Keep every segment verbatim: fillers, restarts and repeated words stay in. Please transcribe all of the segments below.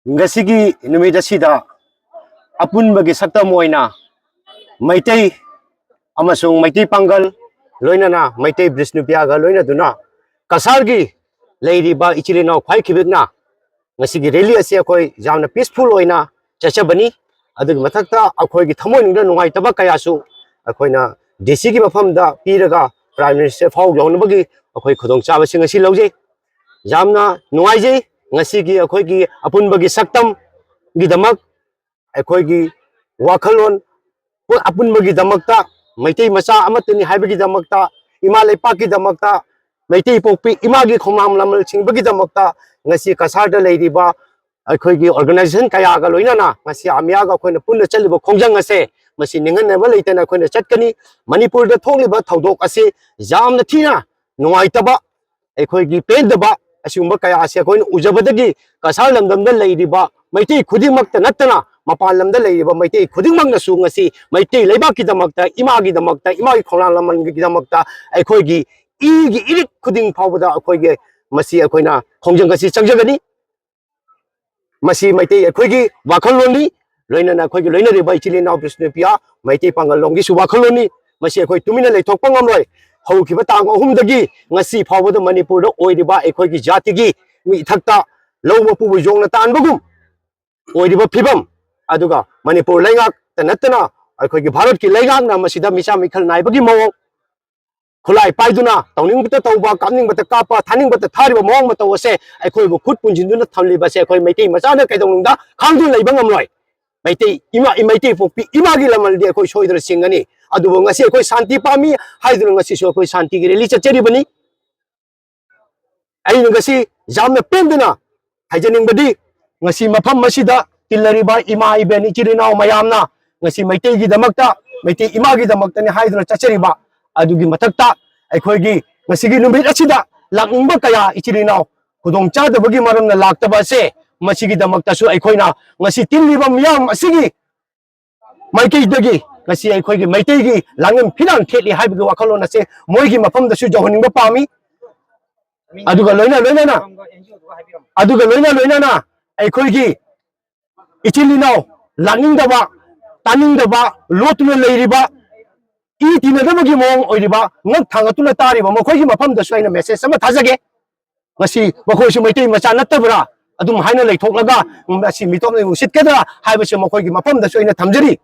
ꯉꯁꯤꯒꯤ ꯅꯨꯃꯤꯠ ꯑꯁꯤꯗ ꯑꯄꯨꯟꯕꯒꯤ ꯁꯛꯇꯝ ꯑꯣꯏꯅ ꯃꯩꯇꯩ ꯑꯃꯁꯨꯡ ꯃꯩꯇꯩ ꯄꯥꯡꯒꯜ, ꯂꯣꯏꯅꯅ ꯃꯩꯇꯩ ꯕꯤꯁꯅꯨꯄ꯭ꯔꯤꯌꯥꯒ ꯂꯣꯏꯅꯗꯨꯅ ꯀꯁꯥꯔꯒꯤ ꯂꯩꯔꯤꯕ ꯏꯆꯤꯜ ꯏꯅꯥꯎ ꯈ꯭ꯋꯥꯏ ꯈꯤꯕꯤꯛꯅ ꯉꯁꯤꯒꯤ ꯔꯦꯂꯤ ꯑꯁꯤ ꯑꯩꯈꯣꯏ ꯌꯥꯝꯅ ꯄꯤꯁꯐꯨꯜ ꯑꯣꯏꯅ ꯆꯠꯆꯕꯅꯤ꯫ ꯑꯗꯨꯒꯤ ꯃꯊꯛꯇ ꯑꯩꯈꯣꯏꯒꯤ ꯊꯃꯣꯏꯅꯨꯡꯗ ꯅꯨꯡꯉꯥꯏꯇꯕ ꯀꯌꯥꯁꯨ ꯑꯩꯈꯣꯏꯅ ꯗꯤ ꯁꯤꯒꯤ ꯃꯐꯝꯗ ꯄꯤꯔꯒ ꯄ꯭ꯔꯥꯏꯝ ꯃꯤꯅꯤꯁꯇꯔ ꯐꯥꯎ ꯌꯧꯅꯕꯒꯤ ꯑꯩꯈꯣꯏ ꯈꯨꯗꯣꯡꯆꯥꯕꯁꯤꯡ ꯑꯁꯤ ꯂꯧꯖꯩ꯫ ꯌꯥꯝꯅ ꯅꯨꯡꯉꯥꯏꯖꯩ꯫ ꯉꯁꯤꯒꯤ ꯑꯩꯈꯣꯏꯒꯤ ꯑꯄꯨꯟꯕꯒꯤ ꯁꯛꯇꯝꯒꯤꯗꯃꯛ ꯑꯩꯈꯣꯏꯒꯤ ꯋꯥꯈꯜꯂꯣꯟ ꯄꯣꯠ ꯑꯄꯨꯟꯕꯒꯤꯗꯃꯛꯇ, ꯃꯩꯇꯩ ꯃꯆꯥ ꯑꯃꯠꯇꯅꯤ ꯍꯥꯏꯕꯒꯤꯗꯃꯛꯇ, ꯏꯃꯥ ꯂꯩꯄꯥꯛꯀꯤꯗꯃꯛꯇ, ꯃꯩꯇꯩ ꯄꯣꯛꯄꯤ ꯏꯃꯥꯒꯤ ꯈꯣꯡꯅꯥꯡ ꯂꯃꯟ ꯁꯤꯡꯕꯒꯤꯗꯃꯛꯇ ꯉꯁꯤ ꯀꯁꯥꯔꯗ ꯂꯩꯔꯤꯕ ꯑꯩꯈꯣꯏꯒꯤ ꯑꯣꯔꯒꯅꯥꯏꯖꯦꯁꯟ ꯀꯌꯥꯒ ꯂꯣꯏꯅꯅ ꯉꯁꯤ ꯑꯃꯤꯌꯥꯒ ꯑꯩꯈꯣꯏꯅ ꯄꯨꯟꯅ ꯆꯠꯂꯤꯕ ꯈꯣꯡꯖꯪ ꯑꯁꯦ, ꯃꯁꯤ ꯅꯤꯡꯍꯟꯅꯕ ꯂꯩꯇꯅ ꯑꯩꯈꯣꯏꯅ ꯆꯠꯀꯅꯤ꯫ ꯃꯅꯤꯄꯨꯔꯗ ꯊꯣꯛꯂꯤꯕ ꯊꯧꯗꯣꯛ ꯑꯁꯤ ꯌꯥꯝꯅ ꯊꯤꯅ ꯅꯨꯡꯉꯥꯏꯇꯕ, ꯑꯩꯈꯣꯏꯒꯤ ꯄꯦꯟꯗꯕ ꯑꯁꯤꯒꯨꯝꯕ ꯀꯌꯥ ꯑꯁꯤ ꯑꯩꯈꯣꯏꯅ ꯎꯖꯕꯗꯒꯤ ꯀꯁꯥꯔ ꯂꯝꯗꯝꯗ ꯂꯩꯔꯤꯕ ꯃꯩꯇꯩ ꯈꯨꯗꯤꯡꯃꯛꯇ ꯅꯠꯇꯅ ꯃꯄꯥꯟ ꯂꯝꯗ ꯂꯩꯔꯤꯕ ꯃꯩꯇꯩ ꯈꯨꯗꯤꯡꯃꯛꯅꯁꯨ ꯉꯁꯤ ꯃꯩꯇꯩ ꯂꯩꯕꯥꯛꯀꯤꯗꯃꯛꯇ, ꯏꯃꯥꯒꯤꯗꯃꯛꯇ, ꯏꯃꯥꯒꯤ ꯈꯣꯡꯅꯥꯡ ꯂꯃꯟꯒꯤꯗꯃꯛꯇ ꯑꯩꯈꯣꯏꯒꯤ ꯏꯒꯤ ꯏꯔꯤꯛ ꯈꯨꯗꯤꯡ ꯐꯥꯎꯕꯗ ꯑꯩꯈꯣꯏꯒꯤ ꯃꯁꯤ ꯑꯩꯈꯣꯏꯅ ꯈꯣꯡꯖꯪ ꯑꯁꯤ ꯆꯪꯖꯒꯅꯤ꯫ ꯃꯁꯤ ꯃꯩꯇꯩ ꯑꯩꯈꯣꯏꯒꯤ ꯋꯥꯈꯜꯂꯣꯟꯅꯤ꯫ ꯂꯣꯏꯅꯅ ꯑꯩꯈꯣꯏꯒꯤ ꯂꯣꯏꯅꯔꯤꯕ ꯏꯆꯤꯜ ꯏꯅꯥꯎ ꯕꯤꯁꯅꯨꯄ꯭ꯔꯤꯌꯥ ꯃꯩꯇꯩ ꯄꯥꯡꯒꯜ ꯂꯣꯝꯒꯤꯁꯨ ꯋꯥꯈꯜꯂꯣꯟꯅꯤ꯫ ꯃꯁꯤ ꯑꯩꯈꯣꯏ ꯇꯨꯃꯤꯟꯅ ꯂꯩꯊꯣꯛꯄ ꯉꯝꯂꯣꯏ꯫ ꯍꯧꯈꯤꯕ ꯇꯥꯡ ꯑꯍꯨꯝꯗꯒꯤ ꯉꯁꯤ ꯐꯥꯎꯕꯗ ꯃꯅꯤꯄꯨꯔꯗ ꯑꯣꯏꯔꯤꯕ ꯑꯩꯈꯣꯏꯒꯤ ꯖꯥꯇꯤꯒꯤ ꯃꯤ ꯏꯊꯛꯇ ꯂꯧ ꯃꯄꯨꯕꯨ ꯌꯣꯡꯅ ꯇꯥꯟꯕꯒꯨꯝ ꯑꯣꯏꯔꯤꯕ ꯐꯤꯕꯝ, ꯑꯗꯨꯒ ꯃꯅꯤꯄꯨꯔ ꯂꯩꯉꯥꯛꯇ ꯅꯠꯇꯅ ꯑꯩꯈꯣꯏꯒꯤ ꯚꯥꯔꯠꯀꯤ ꯂꯩꯉꯥꯛꯅ ꯃꯁꯤꯗ ꯃꯤꯆꯥ ꯃꯤꯈꯜ ꯅꯥꯏꯕꯒꯤ ꯃꯑꯣꯡ, ꯈꯨꯠꯂꯥꯏ ꯄꯥꯏꯗꯨꯅ ꯇꯧꯅꯤꯡꯕꯇ ꯇꯧꯕ, ꯀꯥꯞꯅꯤꯡꯕꯇ ꯀꯥꯞꯄ, ꯊꯥꯅꯤꯡꯕꯇ ꯊꯥꯔꯤꯕ ꯃꯑꯣꯡ ꯃꯇꯧ ꯑꯁꯦ ꯑꯩꯈꯣꯏꯕꯨ ꯈꯨꯠ ꯄꯨꯟꯁꯤꯟꯗꯨꯅ ꯊꯝꯂꯤꯕꯁꯦ ꯑꯩꯈꯣꯏ ꯃꯩꯇꯩ ꯃꯆꯥꯅ ꯀꯩꯗꯧꯅꯨꯡꯗ ꯈꯥꯡꯗꯨꯅ ꯂꯩꯕ ꯉꯝꯂꯣꯏ꯫ ꯃꯩꯇꯩ ꯏꯃꯥ, ꯃꯩꯇꯩ ꯄꯣꯛꯄꯤ ꯏꯃꯥꯒꯤ ꯂꯃꯜꯗꯤ ꯑꯩꯈꯣꯏ ꯁꯣꯏꯗꯅ ꯆꯤꯡꯒꯅꯤ꯫ ꯑꯗꯨꯕꯨ ꯉꯁꯤ ꯑꯩꯈꯣꯏ ꯁꯥꯟꯇꯤ ꯄꯥꯝꯃꯤ ꯍꯥꯏꯗꯨꯅ ꯉꯁꯤꯁꯨ ꯑꯩꯈꯣꯏ ꯁꯥꯟꯇꯤꯒꯤ ꯔꯦꯂꯤ ꯆꯠꯆꯔꯤꯕꯅꯤ꯫ ꯑꯩꯅ ꯉꯁꯤ ꯌꯥꯝꯅ ꯄꯦꯟꯗꯅ ꯍꯥꯏꯖꯅꯤꯡꯕꯗꯤ, ꯉꯁꯤ ꯃꯐꯝ ꯑꯁꯤꯗ ꯇꯤꯜꯂꯔꯤꯕ ꯏꯃꯥ ꯏꯕꯦꯟ ꯏꯆꯤꯜ ꯏꯅꯥꯎ ꯃꯌꯥꯝꯅ ꯉꯁꯤ ꯃꯩꯇꯩꯒꯤꯗꯃꯛꯇ, ꯃꯩꯇꯩ ꯏꯃꯥꯒꯤꯗꯃꯛꯇꯅꯤ ꯍꯥꯏꯗꯨꯅ ꯆꯠꯆꯔꯤꯕ ꯑꯗꯨꯒꯤ ꯃꯊꯛꯇ ꯑꯩꯈꯣꯏꯒꯤ ꯉꯁꯤꯒꯤ ꯅꯨꯃꯤꯠ ꯑꯁꯤꯗ ꯂꯥꯛꯅꯤꯡꯕ ꯀꯌꯥ ꯏꯆꯤꯜ ꯏꯅꯥꯎ ꯈꯨꯗꯣꯡꯆꯥꯗꯕꯒꯤ ꯃꯔꯝꯅ ꯂꯥꯛꯇꯕ ꯑꯁꯦ, ꯃꯁꯤꯒꯤꯗꯃꯛꯇꯁꯨ ꯑꯩꯈꯣꯏꯅ ꯉꯁꯤ ꯇꯤꯜꯂꯤꯕ ꯃꯤꯌꯥꯝ ꯑꯁꯤꯒꯤ ꯃꯥꯏꯀꯩꯗꯒꯤ ꯉꯁꯤ ꯑꯩꯈꯣꯏꯒꯤ ꯃꯩꯇꯩꯒꯤ ꯂꯥꯡꯂꯦꯟ ꯐꯤꯔꯥꯟ ꯊꯦꯠꯂꯤ ꯍꯥꯏꯕꯒꯤ ꯋꯥꯈꯜꯂꯣꯟ ꯑꯁꯦ ꯃꯣꯏꯒꯤ ꯃꯐꯝꯗꯁꯨ ꯌꯧꯍꯟꯅꯤꯡꯕ ꯄꯥꯝꯃꯤ꯫ ꯑꯗꯨꯒ ꯂꯣꯏꯅ ꯂꯣꯏꯅꯅ ꯑꯗꯨꯒ ꯂꯣꯏꯅ ꯂꯣꯏꯅꯅ ꯑꯩꯈꯣꯏꯒꯤ ꯏꯆꯤꯜ ꯏꯅꯥꯎ ꯂꯥꯛꯅꯤꯡꯗꯕ, ꯇꯥꯅꯤꯡꯗꯕ, ꯂꯣꯠꯇꯨꯅ ꯂꯩꯔꯤꯕ, ꯏ ꯇꯤꯟꯅꯗꯕꯒꯤ ꯃꯑꯣꯡ ꯑꯣꯏꯔꯤꯕ, ꯉꯛ ꯊꯥꯡꯒꯠꯇꯨꯅ ꯇꯥꯔꯤꯕ ꯃꯈꯣꯏꯒꯤ ꯃꯐꯝꯗꯁꯨ ꯑꯩꯅ ꯃꯦꯁꯦꯖ ꯑꯃ ꯊꯥꯖꯒꯦ꯫ ꯃꯁꯤ ꯃꯈꯣꯏꯁꯨ ꯃꯩꯇꯩ ꯃꯆꯥ ꯅꯠꯇꯕ꯭ꯔꯥ? ꯑꯗꯨꯝ ꯍꯥꯏꯅ ꯂꯩꯊꯣꯛꯂꯒ ꯃꯁꯤ ꯃꯤꯇꯣꯞꯅ ꯎꯁꯤꯠꯀꯗ꯭ꯔꯥ ꯍꯥꯏꯕꯁꯤ ꯃꯈꯣꯏꯒꯤ ꯃꯐꯝꯗꯁꯨ ꯑꯩꯅ ꯊꯝꯖꯔꯤ꯫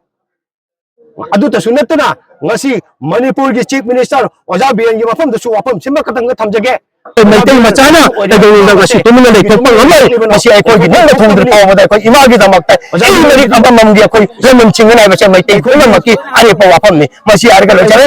ꯑꯗꯨꯇꯁꯨ ꯅꯠꯇꯅ ꯉꯁꯤ ꯃꯅꯤꯄꯨꯔꯒꯤ ꯆꯤꯐ ꯃꯤꯅꯤꯁꯇꯔ ꯑꯣꯖꯥ ꯕꯤꯔꯦꯟꯒꯤ ꯃꯐꯝꯗꯁꯨ ꯋꯥꯐꯝꯁꯤꯃ ꯈꯛꯇꯪꯒ ꯊꯝꯖꯒꯦ꯫ ꯃꯩꯇꯩ ꯃꯆꯥꯅ ꯀꯩꯗꯧꯅꯨꯡꯗ ꯉꯁꯤ ꯇꯨꯃꯤꯟꯅ ꯂꯩꯊꯣꯛꯄ ꯉꯝꯂꯣꯏ꯫ ꯃꯁꯤ ꯑꯩꯈꯣꯏꯒꯤ ꯅꯤꯡꯕ ꯊꯨꯡꯗ꯭ꯔꯤ ꯐꯥꯎꯕꯗ ꯑꯩꯈꯣꯏ ꯏꯃꯥꯒꯤꯗꯃꯛꯇ ꯏ ꯃꯔꯤꯛ ꯑꯃꯃꯝꯒꯤ ꯑꯩꯈꯣꯏ ꯂꯃꯟꯁꯤꯡꯒꯅꯤ ꯍꯥꯏꯕꯁꯦ ꯃꯩꯇꯩ ꯄꯨꯝꯅꯃꯛꯀꯤ ꯑꯔꯦꯞꯄ ꯋꯥꯐꯝꯅꯤ꯫ ꯃꯁꯤ ꯍꯥꯏꯔꯒ ꯂꯣꯏꯁꯤꯜꯂꯦ꯫